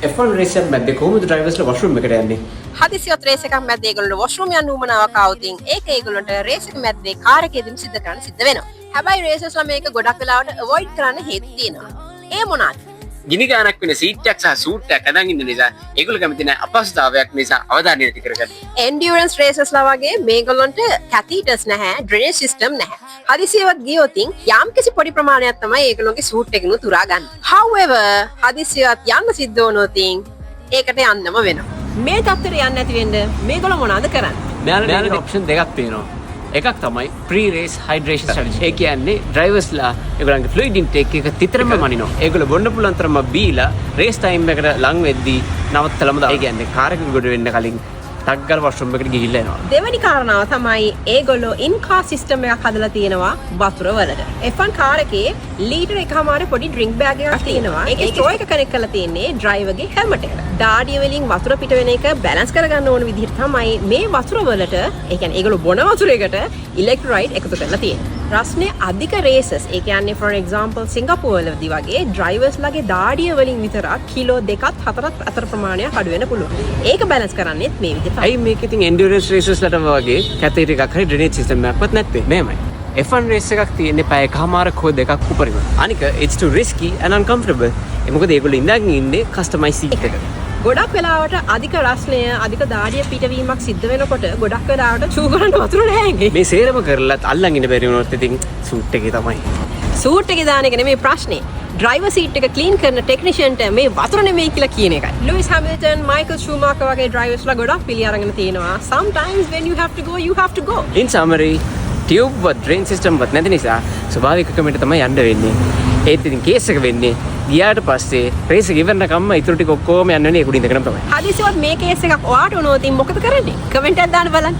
F1 raise එකක් මැද්දේ කොහොමද ඩ්‍රයිවර්ස්ලා වොෂ්රූම් එකට යන්නේ? හදිසියත් රේස් එකක් මැද්දේ ඒගොල්ලන්ට වොෂ්රූම් යන්න උවමනාවක් ආවොත් ඒක ඒගොල්ලන්ට රේස් එක මැද්දේ කාර් එකේදීම සිද්ධ කරන්න සිද්ධ වෙනවා. හැබැයි රේසර්ස්ලා මේක ගොඩක් වෙලාවට අවොයිඩ් කරන්න හේතු තියෙනවා. ඒ මොනවාද? ගිනි ගානක් වෙන සීට් එකක් සහ සූට් එකක් අදන් ඉන්න නිසා ඒගොල්ලෝ කැමති නැහැ අපහසුතාවයක් නිසා අවධානය නැති කරගන්න. එන්ඩියුරන්ස් රේසස්ලා වගේ මේගොල්ලන්ට කැතීටර්ස් නැහැ, ඩ්‍රේනේජ් සිස්ටම් නැහැ. හදිසියවත් ගියොත් යම්කිසි පොඩි ප්‍රමාණයක් තමයි ඒගොල්ලෝගේ සූට් එකකිනුත් උරා ගන්න. However, හදිසියවත් යන්න සිද්ධ වුණොත් ඒකට යන්නම වෙනවා. මේ තත්ත්වයට යන්න නැති වෙන්න මේගොල්ලෝ මොනවද කරන්නේ? මෙයාලට ඔප්ෂන් දෙකක් තියෙනවා. එකක් තමයි ප්‍රී රේස් හයිඩ්‍රේෂන් ස්ට්‍රැටජි. ඒ කියන්නේ ඩ්‍රයිවර්ස්ලා ඒගොල්ලන්ගේ ෆ්ලුයිඩ් ඉන්ටේක් එක නිතරම මනිනවා. ඒගොල්ලෝ බොන්න පුළුවන් තරම බීලා රේස් ටයිම් එකට ලං වෙද්දී නවත්තලම දානවා. ඒ කියන්නේ කාර් එක ගොඩ වෙන්න කලින් ටක් ගාලා වොෂ්රූම් එකට ගිහිල්ලා එනවා. දෙවැනි කාරණාව තමයි ඒගොල්ලෝ ඉන් කාර් සිස්ටම් එකක් හදලා තියෙනවා වතුර වලට. F1 car එකේ ලීටර් එකමාර පොඩි ඩ්‍රින්ක් බෑග් එකක් තියෙනවා. ඒකේ ස්ට්‍රෝ එක කනෙක්ට් කරලා තියෙන්නේ ඩ්‍රයිවර්ගේ හෙල්මට් එකට. දාඩිය වලින් වතුර පිට වෙන එක බැලන්ස් කරගන්න ඕන විදිහට තමයි මේ වතුර වලට, ඒ කියන්නේ ඒගොල්ලෝ බොන වතුර එකට ඉලෙක්ට්‍රොලයිට් එකතු කරලා තියෙන්නේ. රස්නේ අධික රේසස්, ඒ කියන්නේ for example සිංගප්පූර් වලදී වගේ ඩ්‍රයිවර්ස් ලගේ දාඩිය වලින් විතරක් කිලෝ 2ත් 4ත් අතර ප්‍රමාණයක් අඩු වෙන්න පුළුවන්. ඒක බැලන්ස් කරන්නේත් මේ විදිහට. ඇයි මේක ඉතින් එන්ඩියුරන්ස් රේසස් ලට වගේ කැතීටර් එකක් හරි ඩ්‍රේනේජ් සිස්ටම් එකක්වත් නැත්තේ? මෙහෙමයි. F1 raise එකක් තියෙන්නේ පැය එකහමාරක් හෝ දෙකක් උපරිම. අනික it's too risky and uncomfortable. ඒ මොකද ඒගොල්ලෝ ඉඳන් ඉන්නේ කස්ටමයිස් සීට් එකක. ගොඩක් වෙලාවට අධික රස්නය, අධික දාඩිය පිටවීමක් සිද්ධ වෙනකොට ගොඩක් වෙලාවට චූ කරන්න වතුර නෑ ඇඟේ. මේ සේරම කරලත් අල්ලන් ඉන්න බැරි වුණොත් ඉතින් සූට් එකේ තමයි. සූට් එකේ දාන එක නෙමෙයි ප්‍රශ්නේ. ඩ්‍රයිවර් සීට් එක ක්ලීන් කරන ටෙක්නිෂියන්ට මේ වතුර නෙමෙයි කියලා කියන එකයි. ලුයිස් හැමිල්ටන්, මයිකල් ෂූමාකර් වගේ ඩ්‍රයිවර්ස්ලා ගොඩක් පිළි අරගෙන තියෙනවා. Sometimes when you have to go, you have to go. In summary, tube වත් ඩ්‍රේන් සිස්ටම් වත් නැති නිසා ස්වාභාවික ක්‍රමයට තමයි යන්න වෙන්නේ. ඒත් ඉතින් කේස් එක වෙන්නේ ගියාට පස්සේ රේස් එක ඉවරනකම්ම ඉතුරු ටික ඔක්කොම යන්න වෙන්නේ ඒ කුඩ ඉඳගෙනම තමයි. හදිසියවත් මේ කේස් එකක් ඔයාට වුණොත් ඉතින් මොකද කරන්නේ? කමෙන්ට් එකක් දාන්න බලන්න.